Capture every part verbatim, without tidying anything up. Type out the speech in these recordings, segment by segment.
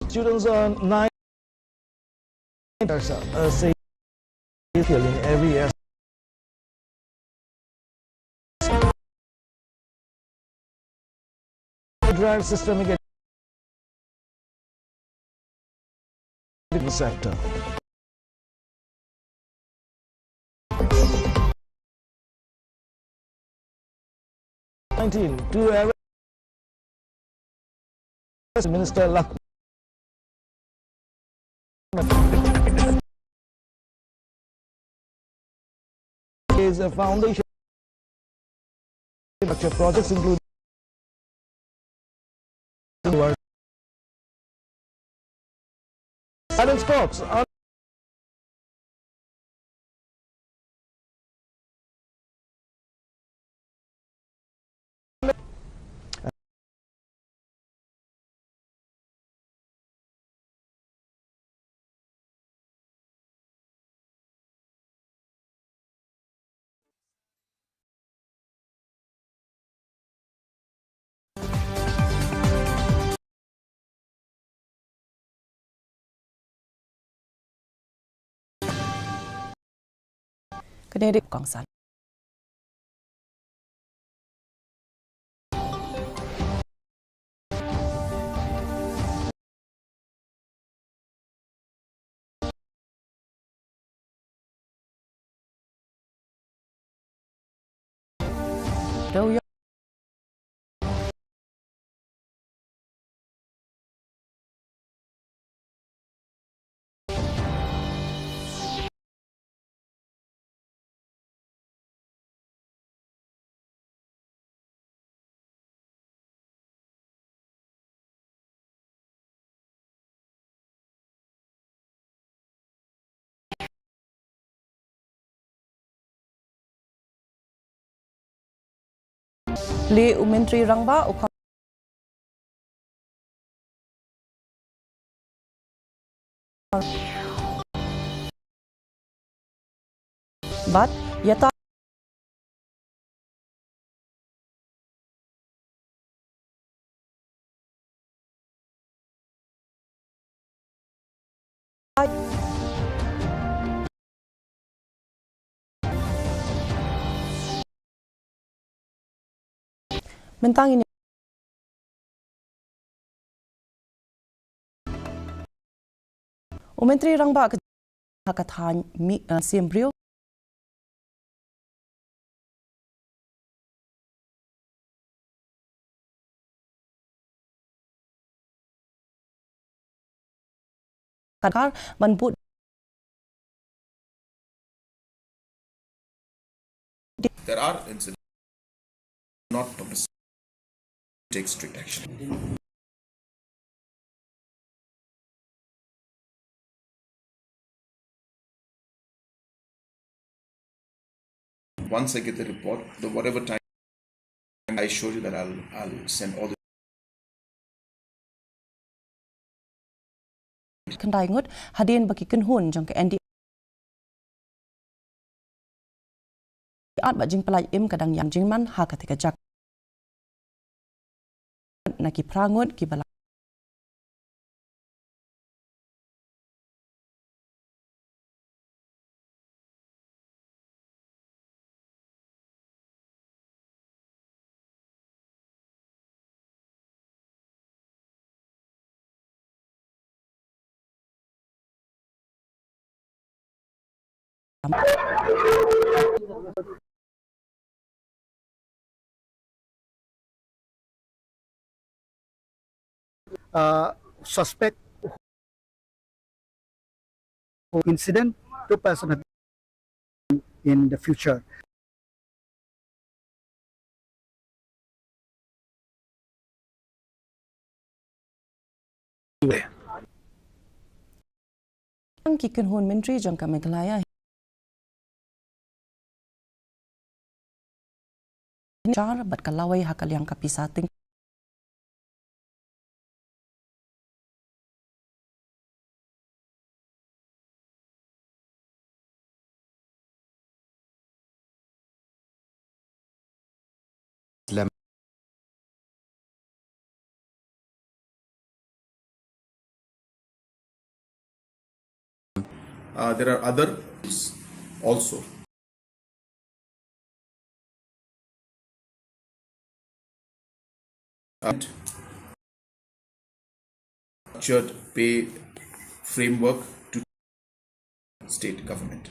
Students earn nine, uh, say, in every aspect. Drive systemic in the sector. Nineteen, two areas. Minister Lak- is a foundation infrastructure projects, including Art and Sports. Kane dei kongsan. Leh u Myntri Rangbah u Kham- Bad ïa ta Mynta ngin ïa- U Myntri Rangbah ka ha ka thaiñ mi, eh, Siem Briew. Ka kar ban bud. There are incidents not published. Take strict action. Once I get the report, the whatever time I show you that I'll, I'll send all the khyndai ngut hadien ba ki kynhun jong ka N D A art ba jingpyllait im ka dang ïa jingman ha katei ka jaka. Na ki phra ngut kiba la Uh, suspect who incident, two person have in the future. Ki kynhun myntri jong ka Meghalaya. Jar bad ka lawei ha ka liang ka pisa tyngka. Lem. Uh, there are other also. Structured pay framework to state government.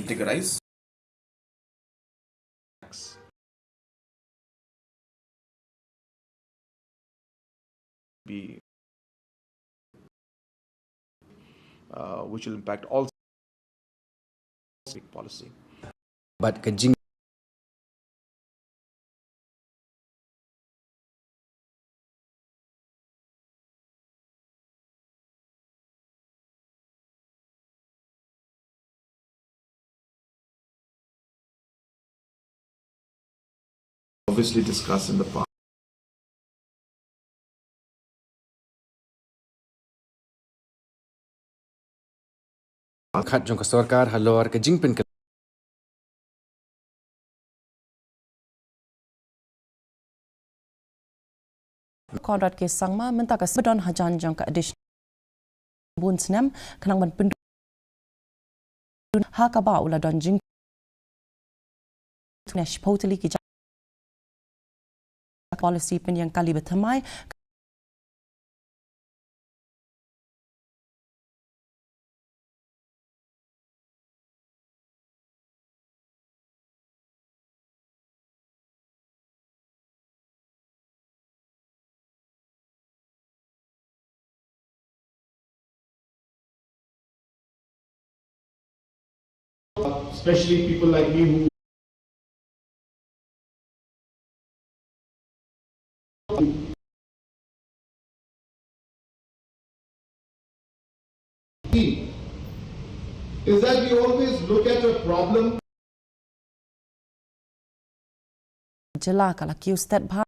Categorize. Be, uh, which will impact all big policy. But ka jing Obviously discussed in the past. Khat jong ka sorkar halor ka jingpynkylla. Conrad K Sangma, mynta ka snem ba don hajan jong ka additional bun snem, khnang ban pynrung ha kaba u la don jing. Tune shiphew tylli ki jaka policy pynïeng kali ba thymmai. Especially people like me who is that we always look at a problem. Jylla ka la kiew stet bha.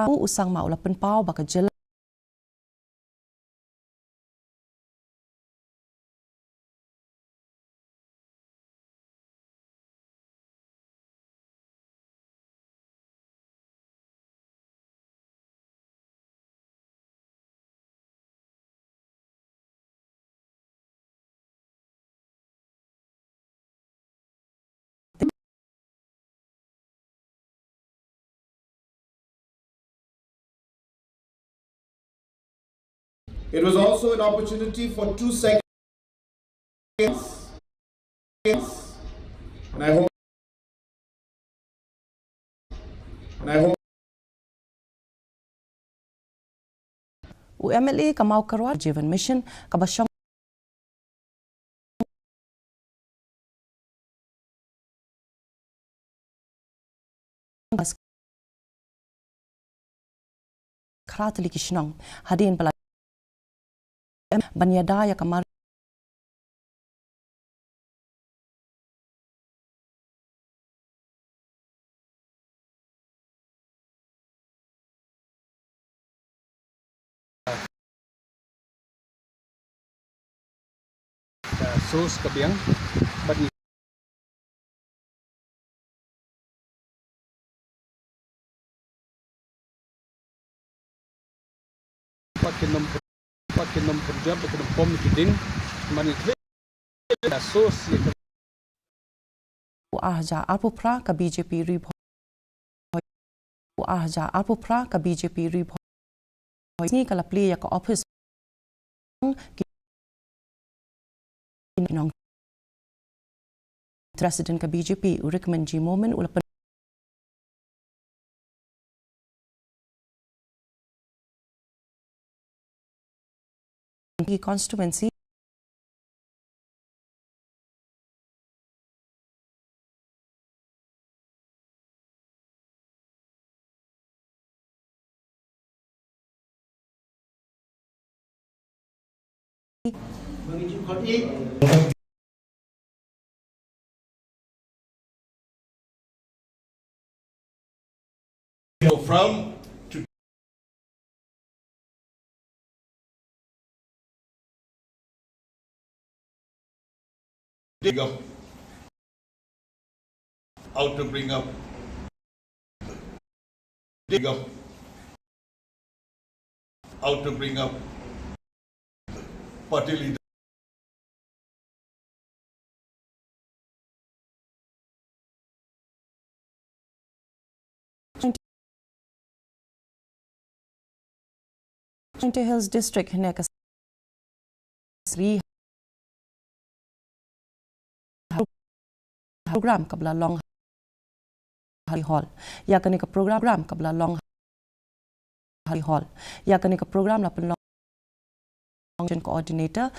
U Sangma u la pynpaw ba ka jylla It was also an opportunity for two seconds. And I hope, and I hope U M L A ka Mawkyrwat Jal Jeevan Mission kaba shong khatphra tylli ki shnong hadien ba la ban ïada ïa ka mar ka source ka biang bad ngi pat kin ym, pat kin ym pynjot, kin ym pom ki ding man ngi thik. Ka source ïa ka. U ar hajar arphew phra ka B J P Ri Bhoi. U ar hajar arphew phra ka B J P Ri Bhoi. Sngi ka la plie ïa ka office. Ki nong President ka B J P u Rikman G Momin u la pyn- constituency. From to dig up, how to bring up, dig up, how to bring up party leader. Jaintia Hills District hynne ka sri program kaba la long ha Hall. Ïa kane ka program kaba la long ha Hall. Ïa kane ka program la pynlong coordinator.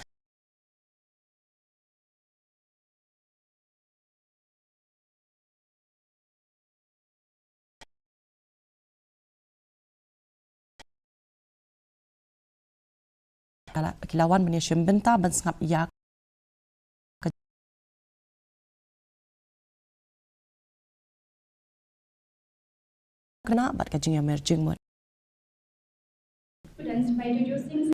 Ki la wan ban ïashim bynta ban sngap ïa ka kane bad ka jingïamir jingmut. Students by reducing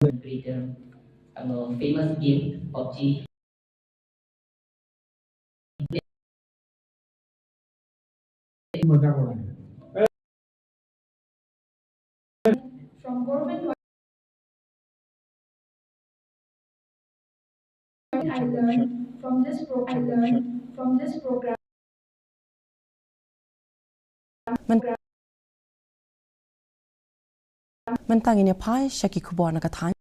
Rhythm, uh, famous game, PUBG. From government, I learned from this pro-, I learned from this program. Mynta ngin ïa phai sha ki khubor na ka thaiñ.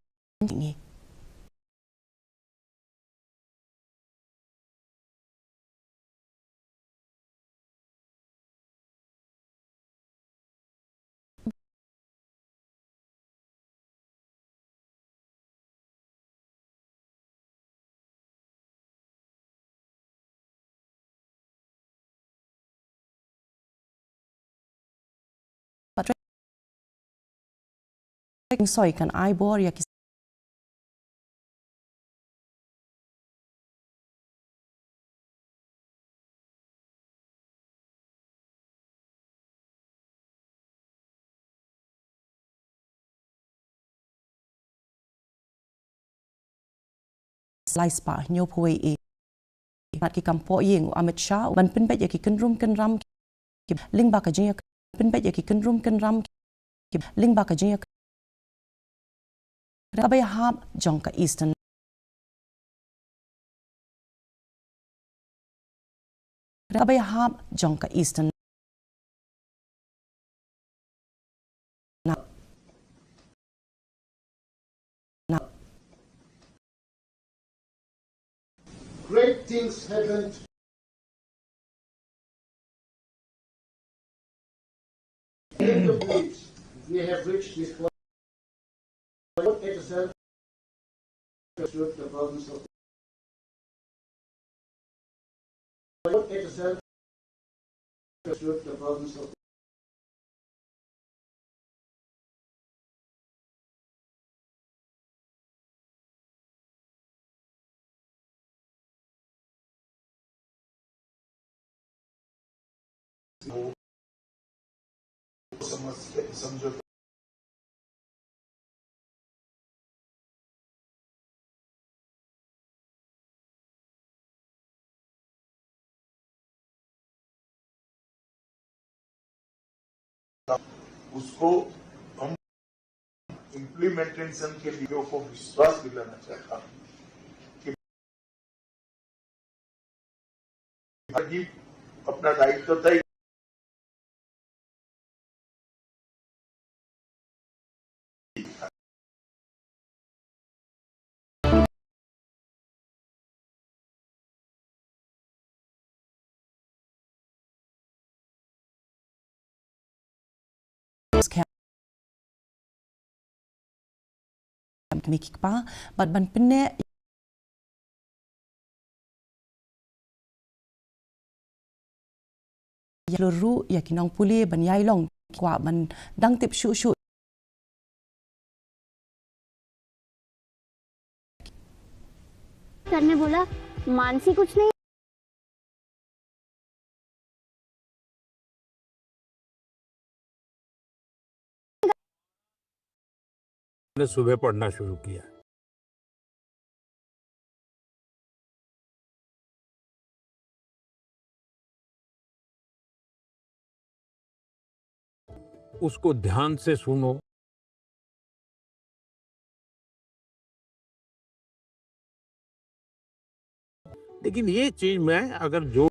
Patrick Soi kan ai bor ïa ki lai spah hynñiew phew wei. Mat ki kam poh ïing u Amit Shah ban pynbeit ïa ki kynrum kynram lyngba ka jingïa pynbeit ïa ki kynrum kynram lyngba ka jingïa kaba ïahap jong ka Eastern. Kaba ïahap jong ka Eastern. Na. Na. Great things happened. End of which we have reached this point. Put it yourself. Understood the presence of, put it yourself. Understood the presence of समझ, समझौता। उसको हम इम्प्लीमेंटेशन के लिए को विश्वास दिलाना चाहता हूँ कि भाई अपना दायित्व तय Kmie ki kpa bad ban pynneh. ïa lur ruh ïa ki nongpule ban ïai long, kwah ban dang tip shuh shuh. सर ने बोला, मानसी कुछ नहीं। मैंने सुबह पढ़ना शुरू किया। उसको ध्यान से सुनो। लेकिन ये चीज मैं अगर जो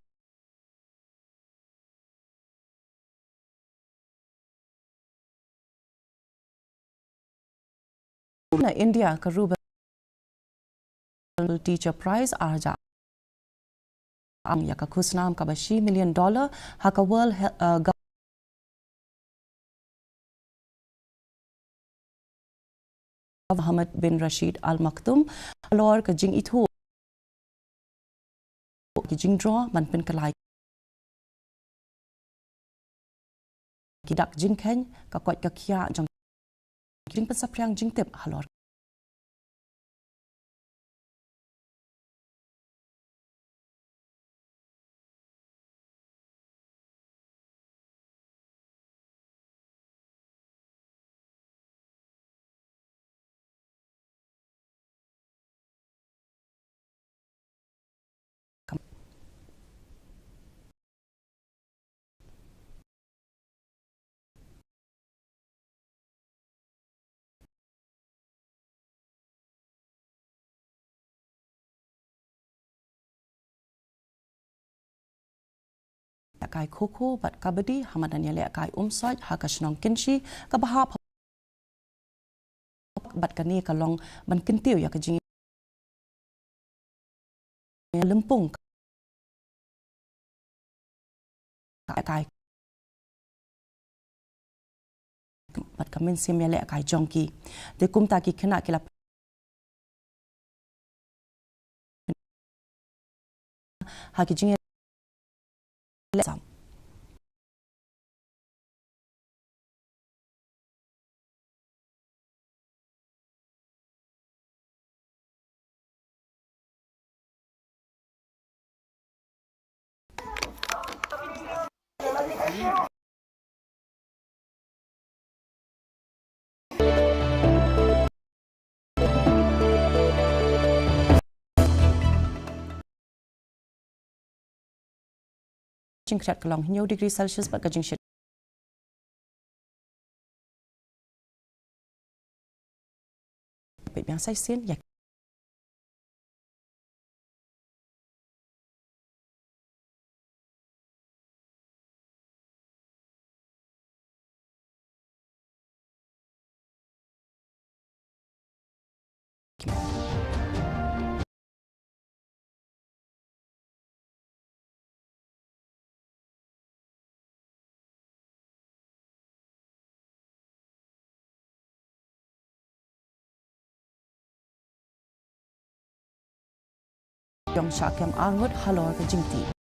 Na India ka Rubel Teacher Prize arja ang ïa ka khusnam kaba shi million dollar ha ka World He-, uh, Ga-, Mohammed bin Rashid Al Maktoum halor ka jingithuh ki jingdro ban pynkylla ki dak jingkheiñ, ka koit ka khiah jong jingpynsaphriang jingtip halor. Kai kho kho bad kabaddi ha madan ïalehkai umsoit ha ka shnong Kynshi kaba hap bad kane ka long ban kyntiew ïa ka jing lympung ka kai bad ka mynsiem ïalehkai jong ki. Te kumta ki khynnah ki la ha ki jing Jingkhriat ka long hynñiew degree Celsius bad ka jingshit. Peit biang sa shisien ïa Jong sha kem arngut halor ka jingtih.